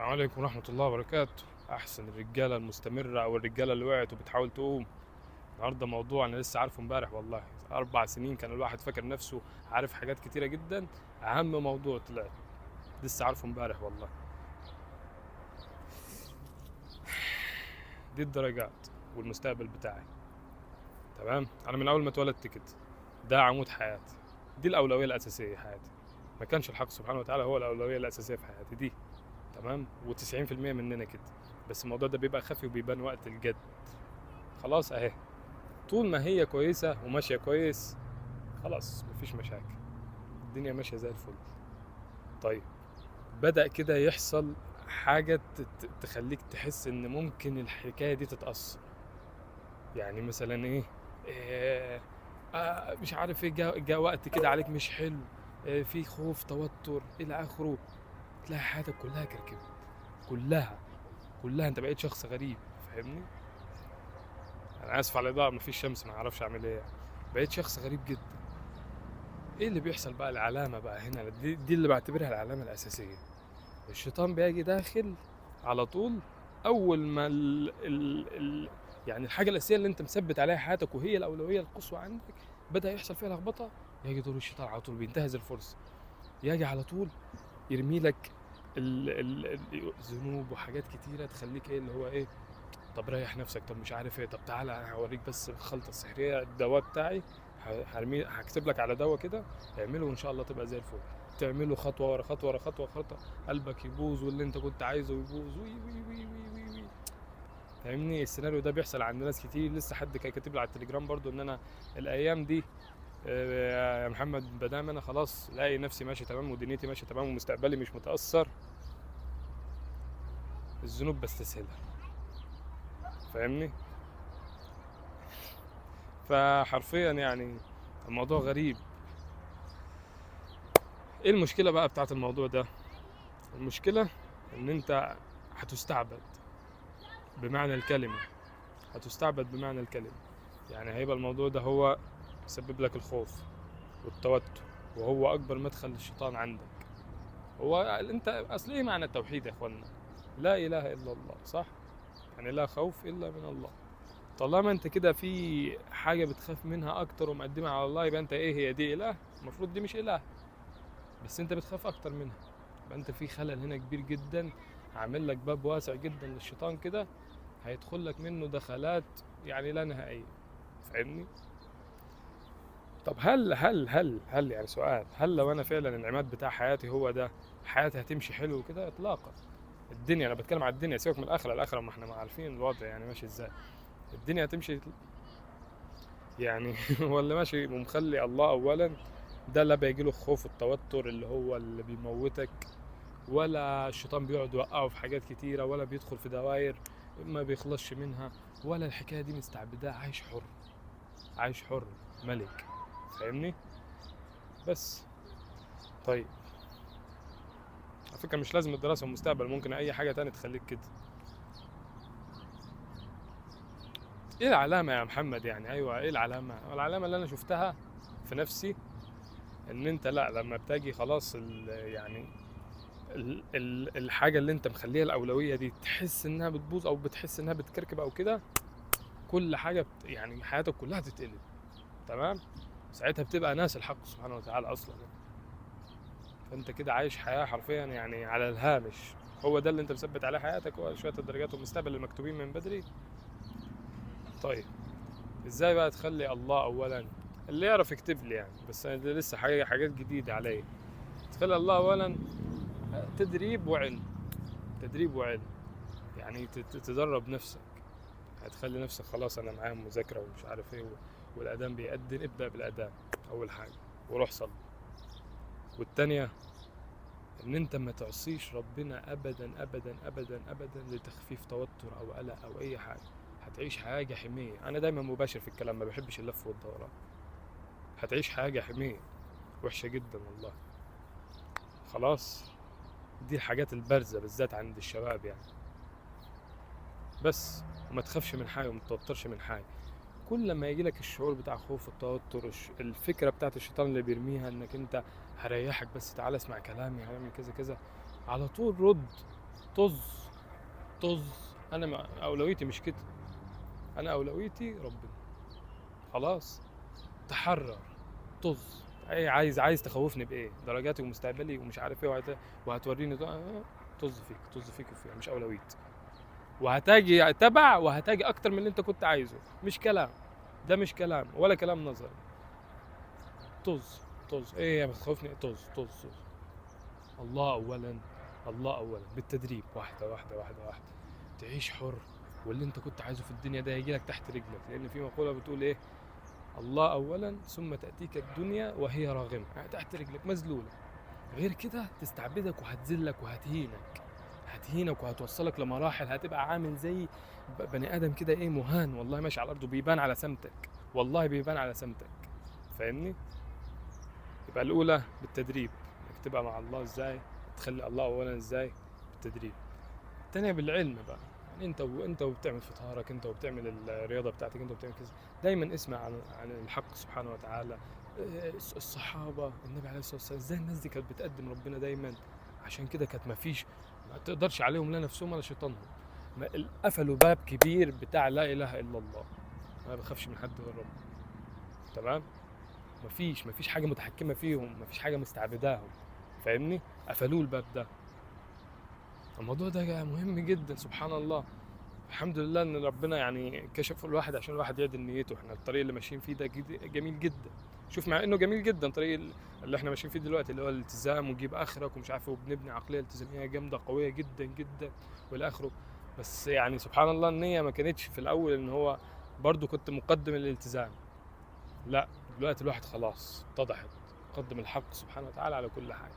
السلام عليكم ورحمة الله وبركاته. أحسن الرجالة المستمرة أو الرجالة اللي وقعت وبتحاول تقوم. النهاردة موضوع أنا لسه عارفه امبارح والله، 4 سنين كان الواحد فاكر نفسه عارف حاجات كتيرة جدا، أهم موضوع طلع لسه عارفه امبارح والله. دي الدرجات والمستقبل بتاعي، تمام؟ أنا من أول ما اتولدت كده ده عمود حياتي، دي الأولوية الأساسية حياتي، ما كانش الحق سبحانه وتعالى هو الأولوية الأساسية في حياتي دي، تمام؟ و90% مننا كده، بس الموضوع ده بيبقى خفي وبيبان وقت الجد. خلاص اهي، طول ما هي كويسة وماشية كويس خلاص مفيش مشاكل، الدنيا ماشية زي الفل. طيب بدأ كده يحصل حاجة تخليك تحس ان ممكن الحكاية دي تتأثر، يعني مثلا ايه، مش عارف ايه، جا وقت كده عليك مش حلو، في خوف، توتر الى اخره، تلاقي حياتك كلها كركبت، كلها انت بقيت شخص غريب، فاهمني؟ انا اسف على الاضاءة، مفيش شمس، ما اعرفش اعمل ايه، بقيت شخص غريب جدا. ايه اللي بيحصل بقى؟ العلامة بقى هنا دي اللي بعتبرها العلامة الاساسية. الشيطان بيجي داخل على طول اول ما يعني الحاجة الاساسية اللي انت مثبت عليها حياتك وهي الاولوية القصوى عندك بدا يحصل فيها لخبطة، يجي دور الشيطان على طول، بينتهز الفرصة، يجي على طول يرمي لك الذنوب وحاجات كتيرة تخليك ايه اللي هو ايه، طب ريح نفسك، طب مش عارف ايه، طب تعالى انا هوريك بس الخلطة السحريه، الدواء بتاعي هكتب لك على دواء كده اعمله وان شاء الله تبقى زي الفل. تعمله خطوة ورا خطوة ورا خطوة خطوة، قلبك يبوظ واللي انت كنت عايزه يبوظ، وي وي وي وي وي وي. فاهمني؟ السيناريو ده بيحصل عند ناس كتير. لسه حد كان كاتب لي على التليجرام برضو ان انا الايام دي، يا محمد بدام انا خلاص لاقي نفسي ماشي تمام ودنيتي ماشية تمام ومستقبلي مش متاثر، الذنوب بستسهلها، فاهمني؟ فحرفيا يعني الموضوع غريب. ايه المشكلة بقى بتاعت الموضوع ده؟ المشكلة ان انت هتستعبد بمعنى الكلمة، هتستعبد بمعنى الكلمة. يعني هيبقى الموضوع ده هو يسبب لك الخوف والتوتر، وهو اكبر مدخل للشيطان عندك. هو انت اصل ايه معنى التوحيد يا اخوانا؟ لا اله الا الله، صح؟ يعني لا خوف الا من الله. طالما انت كده في حاجة بتخاف منها اكتر ومقدمها على الله، يبقى انت ايه؟ هي دي اله؟ المفروض دي مش اله، بس انت بتخاف اكتر منها، يبقى انت في خلل هنا كبير جدا، عامل لك باب واسع جدا للشيطان كده، هيدخل لك منه دخلات يعني لا نهائية، فاهمني؟ طب هل هل هل هل يعني سؤال، هل لو انا فعلا العماد بتاع حياتي هو ده، حياتي هتمشي حلو كده؟ اطلاقا. الدنيا، انا بتكلم على الدنيا، سيبك من الاخرة، الاخرة ما احنا ما عارفين الوضع يعني ماشي ازاي، الدنيا هتمشي يعني ولا ماشي ومخلي الله اولا، ده لا بيجي له الخوف والتوتر اللي هو اللي بيموتك، ولا الشيطان بيقعد يوقعه في حاجات كتيرة، ولا بيدخل في دوائر ما بيخلصش منها، ولا الحكاية دي مستعبداه، عايش حر، عايش حر ملك، فاهمني؟ بس طيب على فكرة مش لازم الدراسة والمستقبل، ممكن أي حاجة تانية تخليك كده. إيه العلامة يا محمد؟ يعني أيوة إيه العلامة؟ العلامة اللي أنا شفتها في نفسي إن أنت لا، لما بتاجي خلاص الحاجة اللي أنت مخليها الأولوية دي تحس إنها بتبوظ أو بتحس إنها بتكركب أو كده، كل حاجة يعني حياتك كلها تتقلب، تمام؟ ساعتها بتبقى ناس الحق سبحانه وتعالى أصلاً. فأنت كده عايش حياة حرفياً يعني على الهامش، هو ده اللي أنت مثبت عليه حياتك، هو شوية الدرجات والمستقبل المكتوبين من بدري. طيب إزاي بقى تخلي الله أولاً؟ اللي يعرف يكتب لي يعني، بس أنا ده لسه حاجات جديدة عليا. تخلي الله أولاً تدريب وعلم، تدريب وعلم، يعني تدرب نفسك، هتخلي نفسك خلاص أنا معايا مذاكرة ومش عارف إيه والأذان بيأذن، ابدأ بالأذان أول حاجة وروح صلي. والتانية إن أنت ما تعصيش ربنا أبداً أبداً أبداً أبداً لتخفيف توتر أو قلق أو أي حاجة، هتعيش حياة جحيمية. أنا دايماً مباشر في الكلام، ما بحبش اللف والدوران. هتعيش حياة جحيمية وحشة جداً والله. خلاص دي الحاجات البارزة بالذات عند الشباب يعني. بس وما تخافش من حاجة وما تتوترش من حاجة. كل لما يجي لك الشعور بتاع خوف والتوتر، الفكرة بتاعت الشيطان اللي بيرميها انك انت هريحك بس تعالى اسمع كلامي هعمل كذا كذا، على طول رد طز طز. انا اولويتي مش كده، انا اولويتي ربنا. خلاص تحرر. طز. ايه عايز تخوفني بايه؟ درجاتي ومستقبلي ومش عارف ايه، وهتوريني طز فيك، طز فيك وفيها، مش اولويتي. وهتاجي تبع، وهتاجي اكتر من اللي انت كنت عايزه. مش كلام ده، مش كلام ولا كلام نظري. طز طز. ايه يا بتخوفني؟ طز طز طز. الله اولا، الله اولا. بالتدريب، واحدة واحدة واحدة واحدة، تعيش حر، واللي انت كنت عايزه في الدنيا ده هيجي لك تحت رجلك. لان في مقولة بتقول ايه؟ الله اولا ثم تاتيك الدنيا وهي راغمه. يعني تحت رجلك مذلوله. غير كده تستعبدك وهتذلك وهتهينك، هتهينك وهتوصلك لمراحل هتبقى عامل زي بني ادم كده ايه، مهان والله، ماشي على الارض وبيبان على سمتك، والله بيبان على سمتك. فاهمني؟ يبقى الاولى بالتدريب، انك تبقى مع الله ازاي، تخلي الله اولا ازاي، بالتدريب. الثانية بالعلم بقى، يعني انت وبتعمل فطارك، انت وبتعمل الرياضة بتاعتك، انت وبتعمل كذا، دايما اسمع عن الحق سبحانه وتعالى. الصحابة، النبي عليه الصلاة والسلام، ازاي الناس دي كانت بتقدم ربنا دايما. عشان كده كانت ما فيش، ما تقدرش عليهم لا نفسهم ولا شيطانهم. قفلوا باب كبير بتاع لا اله الا الله، ما بخافش من حد غير ربنا. تمام؟ مفيش حاجة متحكمه فيهم، مفيش حاجة مستعبداهم. فاهمني؟ قفلوه الباب ده. الموضوع ده مهم جدا سبحان الله. الحمد لله ان ربنا يعني كشف الواحد عشان الواحد يعدل نيته. احنا الطريق اللي ماشيين فيه ده جميل جدا. شوف، مع انه جميل جدا الطريق اللي احنا ماشيين فيه دلوقتي، اللي هو الالتزام وتجيب اخرك ومش عارف، وبنبني عقلية التزاميه جامدة قوية جدا جدا والى اخره. بس يعني سبحان الله النية ما كانتش في الاول ان هو برضو كنت مقدم الالتزام. لا، دلوقتي الواحد خلاص اتضحت، قدم الحق سبحانه وتعالى على كل حاجة.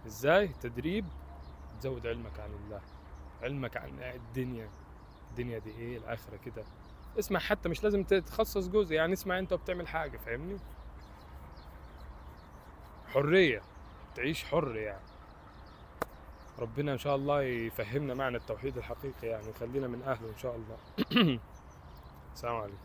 ازاي؟ تدريب، تزود علمك عن الله، علمك عن الدنيا، الدنيا دي ايه، الاخرة كده. اسمع، حتى مش لازم تتخصص جزء، يعني اسمع انت وبتعمل حاجة. فاهمني؟ حرية، تعيش حر يعني. ربنا ان شاء الله يفهمنا معنى التوحيد الحقيقي يعني، ويخلينا من اهله ان شاء الله. السلام عليكم.